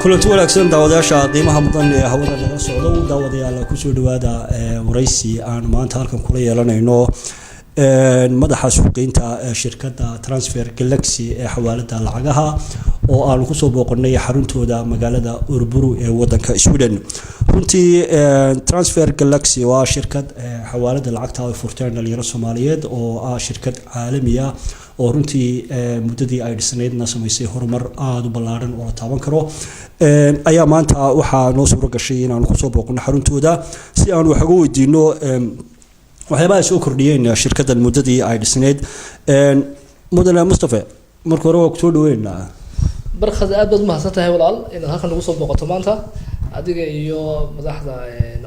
Kulanti wanaagsan, daawadayaasha qiimaha mudan ee hawada naga socdo. Daawadayaal, kusoo dhawaada waraysi aan maanta halkan kula yeelanayno madaxa suuqgeynta shirkadda Transfer Galaxy ee xawaalada lacagaha, oo aanu kusoo booqanay xaruntooda magaalada Örebro ee wadanka Sweden. Runtii Transfer Galaxy waa shirkad xawaalada lacagta ay furteen dhalinyaro Soomaaliyeed, oo ah shirkad caalami ah, oo runtii muddadii ay dhisnaydna samaysay horumar aada u ballaaran oo la taaban karo. Ayaa maanta waxaa noo suuro gashay inaanu kusoo booqano xaruntooda si aanu wax uga weydiino waxyaabaha ay soo kordhiyeen shirkaddan muddadii ay dhisnayd. Mudane Mustafe, marka hore waa kusoo dhaweynaa. Barkhad, aad baad umahadsan tahay walaal inaad halkan nagu soo booqato maanta, adiga iyo madaxda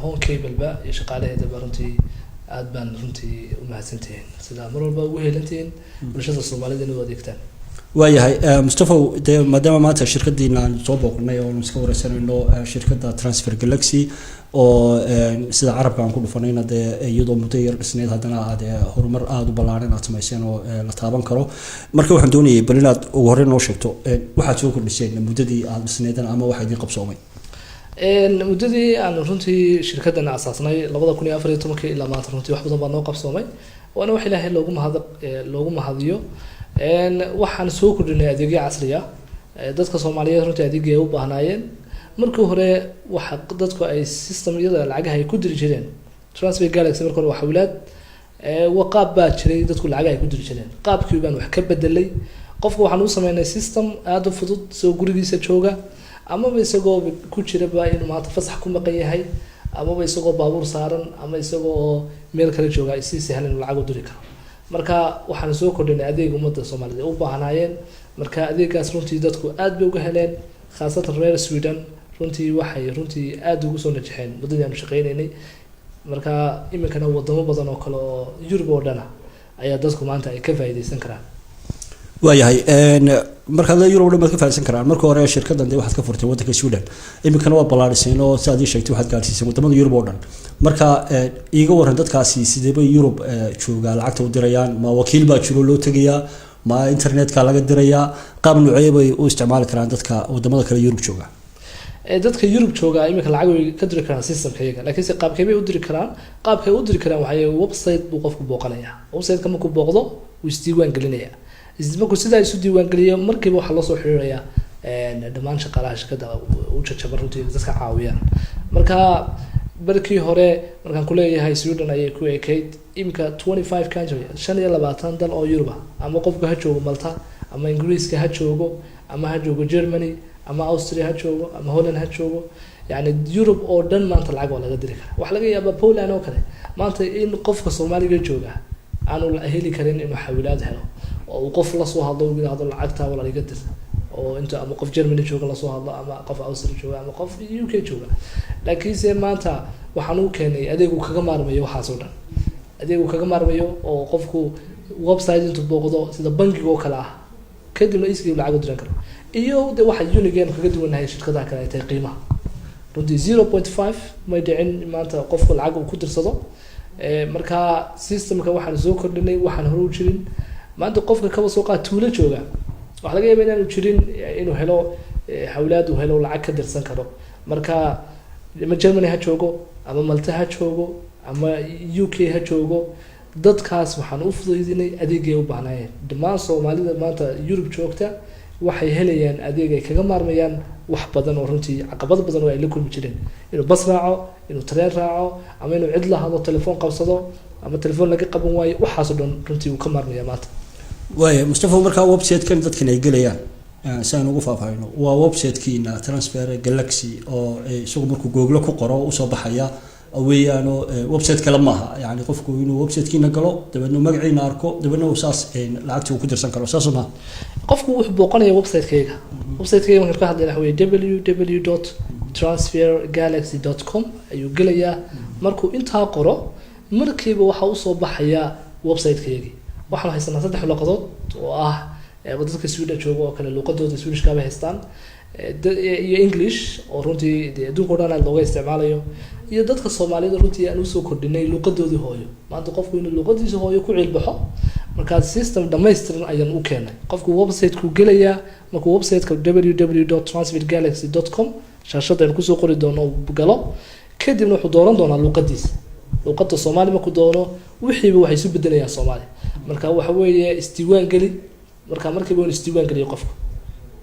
Horn Cable-ba iyo shaqaalaheedaba. Runtii aad baan runtii umahadsantihiin sidaa mar walba ugu heelantihiin bulshada Soomaalida inay u adeegtaan. Waayahay Mustafaw, dee maadaama maanta shirkadiina aan soo booqnay oonu iska wareysanayno shirkadda Transfer Galaxy, oo sida carabka aan ku dhufanayna dee iyadoo muddo yar dhisneyd haddana aad horumar aada u ballaaran aad samayseen oo la taaban karo, marka waxaan doonayay bal inaad ugu horreyn noo sheegto waxaad soo kordhiseen muddadii aada dhisneydeen ama waxa idiin qabsoomay. Muddadii aan runtii shirkaddan asaasnay 2014-kii ilaa maanta, runtii wax badan baa noo qabsoomay, waana wax Ilaahay loogu mahad loogu mahadiyo. Waxaan soo kordhinay adeegyo casri ah dadka Soomaaliyeed runtii adeegii ay u baahnaayeen. Markii hore waxa dadku ay systemyada lacagaha ay ku diri jireen, Transfer Galaxy marka hore waa xawlaad, wa qaab baa jiray dadku lacagaha ay ku diri jireen. Qaabkii baan wax ka bedelay. Qofka waxaan u sameynay system aada u fudud, isagoo gurigiisa jooga amaba isagoo ku jiraba inuu maanta fasax ku maqan yahay, amaba isagoo baabuur saaran, ama isagoo oo meel kale jooga, si sahlan inuu lacag u diri karo. Marka waxaan soo kordhinay adeeg ummadda Soomaaliyed ay u baahnaayeen. Marka adeegaas runtii dadku aad bay uga heleen, khaasatan reer Sweden. Runtii waxay runtii aada ugu soo najaxeen muddadii aanu shaqeynaynay. Marka iminkana wadamo badan oo kale oo Yurub oo dhan ah ayaa dadku maanta ay ka faa'iideysan karaan. Waayahay, markaad Yurub dhan baad ka faa'iideysan karaan. Marka hore shirkaddan dee waxaad ka furtay waddanka Sweden, iminkana waa ballaadhiseen oo sidaad ii sheegtay waxaad gaadhsiiseen wadamada Yurub oo dhan. Marka iiga warran, dadkaasi sidee bay Yurub joogaa lacagta u dirayaan? Ma wakiil baa jiro loo tegayaa? Ma internetka laga dirayaa? Qaab noocee bay u isticmaali karaan dadka wadamada kale Yurub jooga? Dadka Yurub jooga iminka lacag way ka diri karaan systemka iyaga, laakiinse qaabkee bay u diri karaan? Qaabkay u diri karaan waxay website buu qofku booqanaya. Website-ka markuu booqdo, wuu isdiiwaan gelinaya. Markuu sidaa isu diiwaan geliyo, markiiba waxaa loo soo xiriiraya dhammaan shaqaalaha shirkadda u jajaban, runtii dadka caawiyaan. Marka barkii hore markaan kuleeyahay Sweden ayay ku ekayd, iminka 25 country, 25 dal oo Yurub ah, ama qofka ha joogo Malta, ama Ingiriiska ha joogo, ama ha joogo Germany, ama Austria ha joogo, ama Holland ha joogo, yani Yurub oo dhan maanta lacag waa laga diri karaa. Waxaa laga yaabaa Poland oo kale maanta in qofka Soomaaliga jooga aanu heli karin inuu xawilaad helo oo uu qof lasoo hadlo, uu yidhaahdo "Lacagta walaal iga dir", oo inta ama qof Germany jooga lasoo hadlo, ama qof Austria jooga, ama qof UK jooga. Laakiinse maanta waxaan u keenay adeeg uu kaga maarmayo waxaas oo dhan, adeeg uu kaga maarmayo oo qofku website intuu booqdo sida bankiga oo kale ah, kadibna iskii lacag u diran karo. Iyo de waxa unigeenu kaga duwanahay shirkadaha kale ay tahay qiimaha. Runtii 0.5 may dhicin maanta qofku lacag uu ku dirsado. Marka systemka waxaan soo kordhinay waxaan hore u jirin. Maanta qofka kaba soo qaad tuulo jooga, waxaa laga yaaba inaanu jirin inuu helo xawlaad uu helo lacag ka dirsan karo. Marka ama Germany ha joogo, ama Malta ha joogo, ama UK ha joogo, dadkaas waxaan u fudaydinay adeegay u baahnaayeen. Dhammaan Soomaalida maanta Yurub joogta waxay helayaan adeeg ay kaga maarmayaan wax badan oo runtii caqabad badan oo ay la kulmi jireen, inuu bas raaco, inuu tareen raaco, ama inuu cid la hadlo, telefoon qabsado, ama telefoon laga qaban waayo. Waxaasoo dhan runtii uu ka maarmaya maanta. Waaya Mustafa, markaa website-kan dadkan ay gelayaan, si aan ugu faahfaahino, waa website-kiina Transfer Galaxy oo isagu markuu Google ku qoro usoo baxaya weeyaano, website kale maaha. Yani qofku inuu website-kiina galo, dabeedna magaciina arko, dabeedna uu saas lacagtii uu ku dirsan karo, saas maaha? Qofku wuxuu booqanaya website-kayga. Website-kayga markaan ka hadlayna waxa weye www.transfergalaxy.com ayuu gelayaa. Markuu intaa qoro, markiiba waxaa usoo baxaya website-kaygii. Waxaan haysanaa saddex luqadood oo ah dadka Sweden jooga oo kale luqadooda Swedishka bay haystaan, iyo English oo runtii dee adduunka o dhan aad looga isticmaalayo, iyo dadka Soomaalida runtii aan usoo kordhinay luqadoodii hooyo. Maanta qofku inuu luqadiisa hooyo ku ciilbaxo. Markaa system dhammaystiran ayaan u keenay. Qofku website-ku gelayaa, markuu website-ka www.transfergalaxy.com, shaashadda aynu kusoo qori doono, uu galo, kadibna wuxuu dooran doonaa luuqadiisa. Luuqada Soomaali markuu doono, wixiiba waxay isu bedelayaan Soomaali. Marka waxa weeye isdiiwaan geli. Marka markiiba inu isdiiwaan geliyo qofku.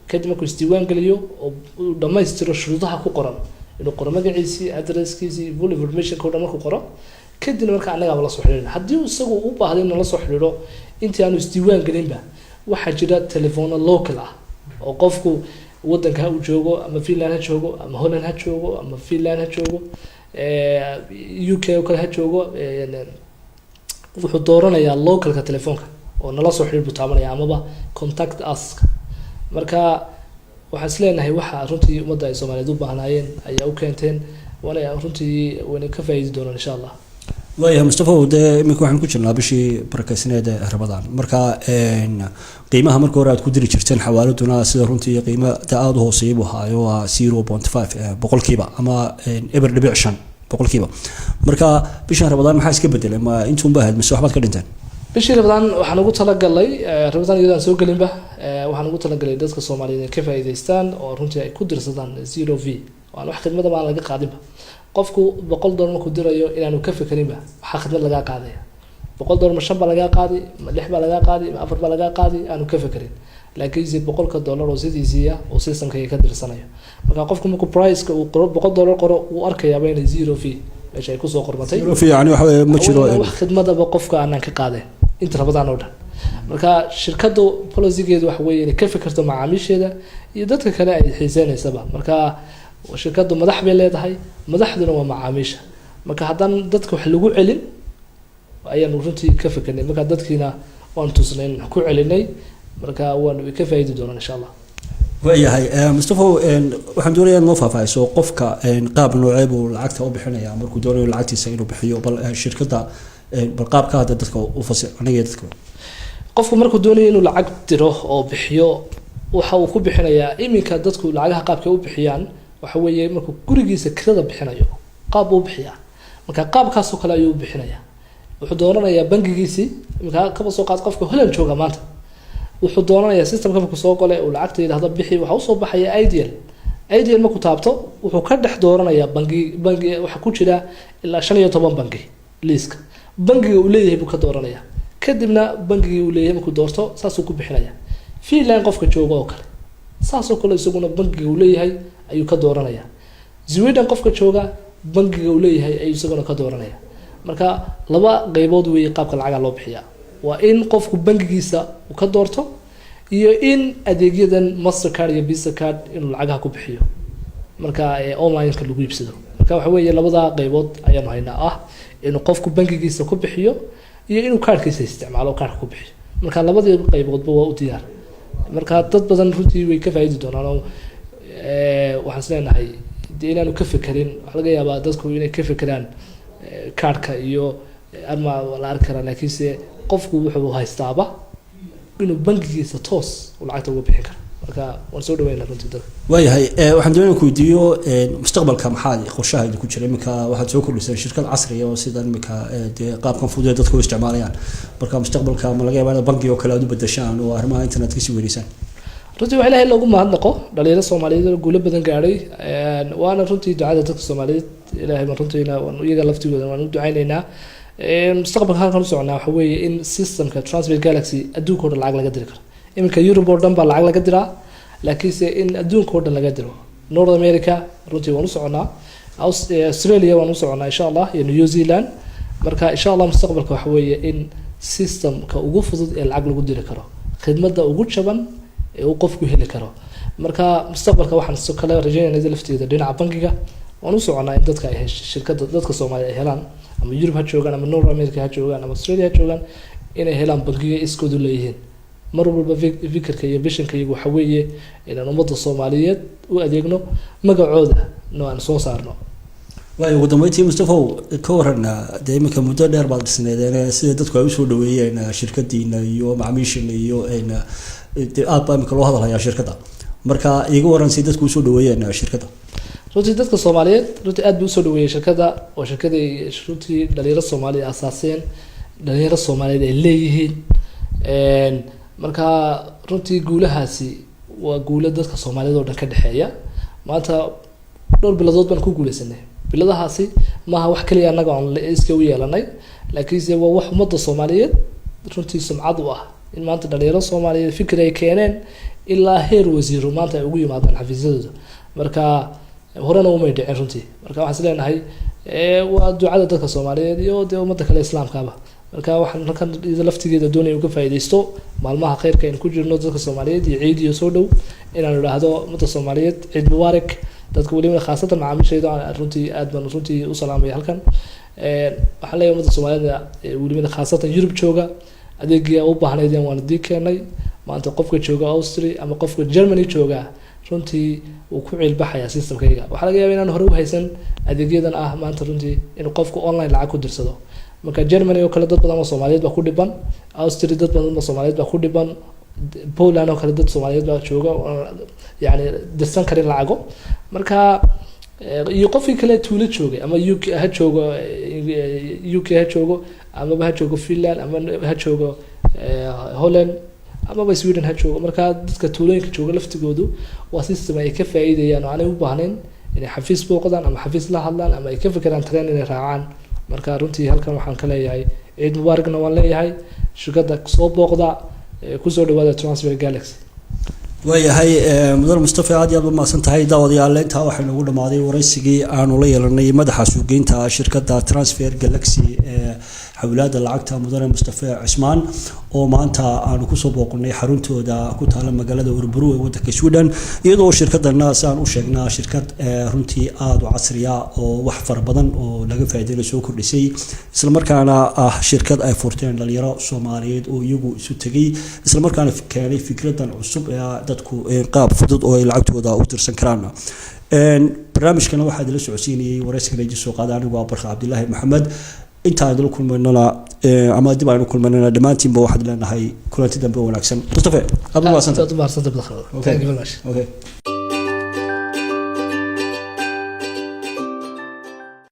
Kadib markuu isdiiwaan geliyo oo uu dhammaystiro shuruudaha ku qoran, inuu qoro magaciisii, addresskiisii, full informationka o dhan markuu qoro, kadibna marka annagaaba la soo xidhiidhna. Haddii isagu u baahday inuu la soo xidhiidho intii aanu isdiiwaan gelinba, waxaa jira telefono local ah oo qofku waddanka ha uu joogo, ama Finland ha joogo, ama Holland ha joogo, ama Finland ha joogo, UK oo kale ha joogo, wuxuu dooranayaa localka telefoonka oo nala soo xidhiidh buu taabanaya, amaba contact us. Marka waxaan is leenahay waxa runtii ummadda ay Soomaaliyeed u baahnaayeen ayaa u keenteen, waana runtii wayna ka faa'iidi doonaan, insha Allah. Waayahay Mustafa, dee iminka waxaan ku jirnaa bishii barakeysneed ee Ramadaan. Marka qiimaha marka hore aad ku diri jirteen xawaaladuna, sida runtii qiimo de aada u hooseeya buu ahaayo, waa 0.5%, ama 0.5%. Marka bishan Ramadaan maxaa iska bedelay? Ma intuunba ahayd mise waxbaad ka dhinteen? Bishii Ramadaan waxaan ugu talagalay, Ramadaan iyadoo aan soo gelinba, waxaan ugu talagalay dadka Soomaaliyeed inay ka faa'iidaystaan oo runtii ay ku dirsadaan zero fee, oo aan wax khidmadaba aan laga qaadinba. Qofku $100 markuu dirayo inaanu ka fikerinba waxaa khidmad lagaa qaadaya, $100 ma shan baa lagaa qaadi, ma lix baa lagaa qaadi, ma afar baa lagaa qaadi, aanu ka fekerin, laakiinse $100 oo sidiisiiya oo systemkayga ka dirsanayo. Marka qofku markuu priceka uu qoro, $100 qoro, wuu arkayaaba inay zero fee meesha ay kusoo qormatay. Zero fee, yani waxa weeye ma jiro wax khidmadaba qofka aanan ka qaadeen inta Ramadaan oo dhan. Marka shirkadu policygeedu waxa weeye inay ka fikirto macaamiisheeda iyo dadka kale ay xiiseynaysaba. Marka shirkadu madax bay leedahay, madaxduna waa macaamiisha. Marka haddaan dadka wax lagu celin ayaanu runtii ka fikirnay. Marka dadkiina waanu tusnay in ku celinay, marka waanu ka faa'iidi doonaan, insha Allah. Waayahay Mustafa, waxaan doonayaa inaad noo faahfaahiso qofka qaab noocee buu lacagta u bixinaya markuu doonayo lacagtiisa inuu bixiyo. Bal shirkadda, bal qaabka hadda dadka u fasir, aniga iyo dadka. Qofku markuu doonayo inuu lacag diro oo bixiyo, waxa uu ku bixinayaa, iminka dadku lacagaha qaabkay u bixiyaan waxa weeye markuu gurigiisa kirada bixinayo qaab buu u bixiyaa. Marka qaabkaasoo kale ayuu u bixinayaa. Wuxuu dooranayaa bangigiisii. Iminka kaba soo qaad qofka Holland jooga maanta, wuxuu doonanayaa systemka markuu soo gole uu lacagta yidhahdo bixi, waxaa usoo baxaya iDEAL. iDEAL markuu taabto, wuxuu ka dhex dooranayaa bangi. Bangi waxaa ku jira ilaa 15 bangi liiska. Bangiga uu leeyahay buu ka dooranaya. Kadibna bangigii uu leeyahay markuu doorto, saasuu ku bixinaya. Finland qofka jooga oo kale, saasoo kale isaguna bangiga uu leeyahay ayuu ka dooranaya. Sweden qofka jooga, bangiga uu leeyahay ayuu isaguna ka dooranaya. Marka laba qeybood weeye qaabka lacaga loo bixiyaa: waa in qofku bangigiisa uu ka doorto iyo in adeegyadan Mastercard iyo Visa card inuu lacagaha ku bixiyo marka online-ka lagu iibsado. Marka waxa weeye labada qeybood ayaanu haynaa, ah inuu qofku bangigiisa ku bixiyo iyo inuu kaarhkiisa isticmaalo oo kaarhka ku bixiyo. Marka labadii qayboodba waa u diyaar. Marka dad badan runtii way ka faa'iidi doonaan oo waxaan is leenahay dee inaanu ka fekerin. Waxaa laga yaabaa dadku inay ka fekeraan kaarhka iyo ama la arki karaa, laakiinse qofku wuxuu haystaaba inuu bangigiisa toos uu lacagta uga bixin karo. Marka waan soo dhaweynaa runtii dadka. Waayahay, waxaan doonaya ku weydiiyo mustaqbalka maxaa qorshaha idinku jira? Iminka waxaad soo kordhiseen shirkad casriya oo sidan iminka dee qaabkan fudud ee dadka u isticmaalayaan. Marka mustaqbalka ma laga yaabaa inaad bangi oo kale aad u bedeshaan oo arrimaha internet kasii weyneysaan? Runtii waa Ilahay loogu mahadnaqo dhalinyaro Soomaaliyeed oo guulo badan gaadhay, waana runtii ducada dadka Soomaaliyeed. Ilahay baan runtiina waan iyaga laftigooda waan u ducayneynaa. Mustaqbalka halkan u soconaa waxa weeye in systemka Transfer Galaxy adduunka o dhan lacag laga diri karo. Iminka Yurub oo dhan baa lacag laga diraa, laakiinse in adduunka o dhan laga diro, North America runtii waan u soconaa, Australia waan u soconaa, insha Allah, iyo New Zealand. Marka insha Allah mustaqbalka waxa weeye in systemka ugu fudud ee lacag lagu diri karo, khidmadda ugu jaban ee uu qofku heli karo. Marka mustaqbalka waxaan si kale rajeynayna lafteeda dhinaca bangiga waan u soconaa, in dadka ay shirkadda dadka Soomaaliya ay helaan, ama Yurub ha joogaan, ama North America ha joogaan, ama Australia ha joogaan, inay helaan bangiga iskoodu leeyihiin. Mar walba fikirka iyo visionka iyagu waxa weeye inaan ummadda Soomaaliyeed u adeegno, magacooda no aan soo saarno. Waayo, ugu dambeyntii Mustafaw, ka waran dee iminka muddo dheer baad dhisneedeen, sida dadku ay usoo dhaweeyeen shirkadiina iyo macaamiishiina iyo dee aad baa iminka loo hadalhayaa shirkadda. Marka iiga waran si dadku usoo dhaweeyeen shirkadda. Runtii dadka Soomaaliyeed runtii aad bay usoo dhaweeyeen shirkadda. Oo shirkaday runtii dhalinyaro Soomaaliya asaaseen, dhalinyaro Soomaaliyeed ay leeyihiin. Marka runtii guulahaasi waa guulo dadka Soomaaliyed oo dhan ka dhexeeya. Maanta dhowr biladood baan ku guuleysanay. Biladahaasi maaha wax kaliya annaga oon iska u yeelanay, laakiinse waa wax ummadda Soomaaliyeed runtii sumcad u ah, in maanta dhalinyaro Soomaaliyeed fikir ay keeneen ilaa heer wasiiro maanta ay ugu yimaadaan xafiisyadooda. Marka horena umay dhicin runtii. Marka waxaan is leenahay waa ducada dadka Soomaaliyeed iyo dee ummadda kale Islaamkaaba. Marka waxaan halkan iyada laftigeeda doonaya uga faa'iidaysto maalmaha khayrka aynu ku jirno, dadka Soomaaliyeed iyo ciid iyo soo dhow, inaan idhaahdo ummadda Soomaaliyeed ciid mubaarak. Dadka weliba khaasatan macaamiishayda runtii aad baan runtii u salaamaya halkan. Waxaan leeyahay ummadda Soomaalida weliba khaasatan Yurub jooga, adeegii u baahnaydeen waan idii keenay. Maanta qofka jooga Austria ama qofka Germany jooga runtii wuu ku ciilbaxayaa systemkayga. Waxaa laga yaaba inaan hore u haysan adeegyadan ah maanta runtii inuu qofku online lacag ku dirsado. Marka Germany oo kale dad badan oo Soomaaliyeed baa ku dhiban, Austria dad badan oo Soomaaliyeed baa ku dhiban, Poland oo kale dad Soomaaliyeed baa jooga oo yani dirsan karin lacago. Marka iyo qofkii kale tuulo joogay, ama UK ha joogo, UK ha joogo, amaba ha joogo Finland, ama ha joogo Holland, amaba Sweden ha joogo. Marka dadka tuulooyinka jooga laftigoodu waa system ay ka faa'iidayaan oo aanay u baahnayn inay xafiis booqdaan ama xafiis la hadlaan ama ay ka fikiraan train inay raacaan. Marka runtii halkan waxaan ka leeyahay ciid mubaaragna waan leeyahay. Shirkadda soo booqda, kusoo dhawaada Transfer Galaxy. Waayahay, mudan Mustafa, aad iyo aad ba mahadsan tahay. Daawadayaal, intaa waxaa noogu dhamaaday waraysigii aanu la yeelanay madaxa suuqgeynta shirkadda Transfer Galaxy ee xawlaada lacagta, mudane Mustafa Cismaan, oo maanta aanu kusoo booqanay xaruntooda ku taala magaalada Örebro ee wadanka Sweden, iyadoo shirkadana si aan u sheegnaa shirkad runtii aada u casriya oo wax fara badan oo laga faa'iideyna soo kordhisay, islamarkaana ah shirkad ay furteen dhalinyaro Soomaaliyeed oo iyagu isu tegay, islamarkaana keenay fikradan cusub ee dadku qaab fudud oo ay lacagtooda u dirsan karaan. Barnaamijkana waxaa idinla socodsiinayay, waraysigana idin soo qaada anigu waa Barka Cabdilaahi Maxamed. Intaan idinla kulmaynona ama dib aynu kulmaynona, dhammaantiinba waxaad leenahay kulanti dambe oo wanaagsan. Mustafe, aad u mahadsantahay. Aad u mahadsantay. Okay. Thank you very much. Okay.